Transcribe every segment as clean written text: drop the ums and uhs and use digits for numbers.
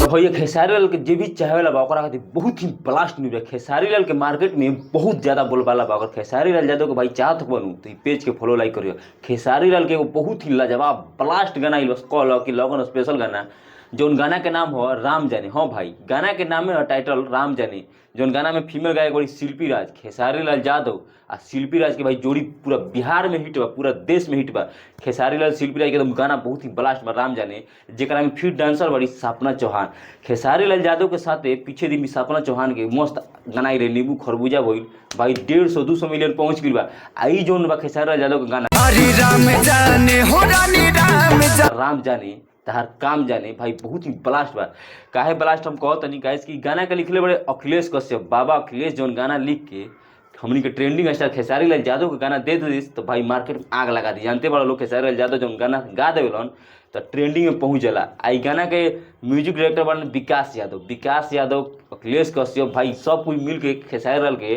तो भैया खेसारी लाल के जे भी चाहे वाला बा ओकरा खातिर बहुत ही ब्लास्ट न्यूज है। खेसारी लाल के मार्केट में बहुत ज्यादा बोलबाला बा। अगर खेसारी लाल यादव के भाई चाहत बनू तो ई पेज के फॉलो लाइक करियो। खेसारी लाल के एगो बहुत ही लाजवाब ब्लास्ट गाना आइल बस कहल कि लगन स्पेशल गाना, जौन गाना के नाम हो राम जाने। हाँ भाई, गाना के नाम है टाइटल राम जाने, जौन गाना में फीमेल गायक बड़ी शिल्पी राज, खेसारी लाल यादव आ शिल्पी राज के भाई जोड़ी पूरा बिहार में हिट बा, पूरा देश में हिट बा। खेसारी लाल शिल्पी राज के एकदम गाना बहुत ही ब्लास्ट बा राम जाने, जेकरा में फिर डांसर बड़ी सपना चौहान। खेसारी लाल यादव के साथे पीछे दिन भी सपना चौहान के मस्त गाना आई रहे नींबू खरबूजा भइल भाई 150-200 मिलियन पहुंच गइल बा। आ ई जौन बा खेसारी लाल यादव के गाना हरी राम जाने हो रानी राम जाने। राम जाने तहार काम जाने भाई बहुत ही ब्लास्ट बा। काहे ब्लास्ट हम कहत तनी काहे कि गाना के लिखले बड़े अखिलेश कश्यप बाबा अखिलेश, जौन गाना लिख के हमनी के ट्रेंडिंग स्टार खेसारी लाल यादव के गाना दे this तो भाई मार्केट में आग लगा दी। जानते बड़ा लोग खेसारी लाल यादव जौन गाना गा देवेलन तो ट्रेंडिंग में पहुंच जाला। आ ई गाना के म्यूजिक डायरेक्टर बन विकास यादव, विकास यादव अखिलेश कश्यप भाई सब कोई मिल के खेसारी लाल के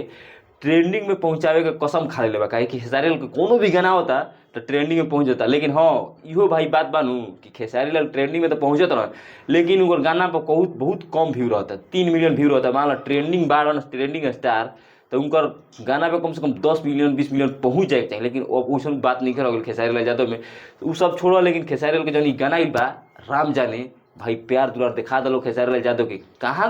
ट्रेंडिंग में पहुंचावे के कसम खा लेले बा। काहे कि खेसारी लाल के कोनो भी गाना होता तो ट्रेंडिंग में पहुंच जाता। लेकिन हाँ इहो भाई बात बानू कि खेसारी लाल ट्रेंडिंग में तो पहुंचत रह, लेकिन उनकर गाना पर बहुत बहुत कम व्यू रहता, 3 मिलियन व्यू रहता। मान लो ट्रेंडिंग बारन ट्रेंडिंग स्टार तो उनकर गाना पे कम से कम 10 मिलियन 20 मिलियन पहुंच जाए चाहिए, लेकिन अब वैसन बात नहीं कर खेसारी लाल यादव में तो उ सब छोड़ो। लेकिन खेसारी लाल के जौन ई गाना आइल बा राम जाने भाई प्यार दुलार दिखा दलो खेसारी लाल यादव के कहाँ।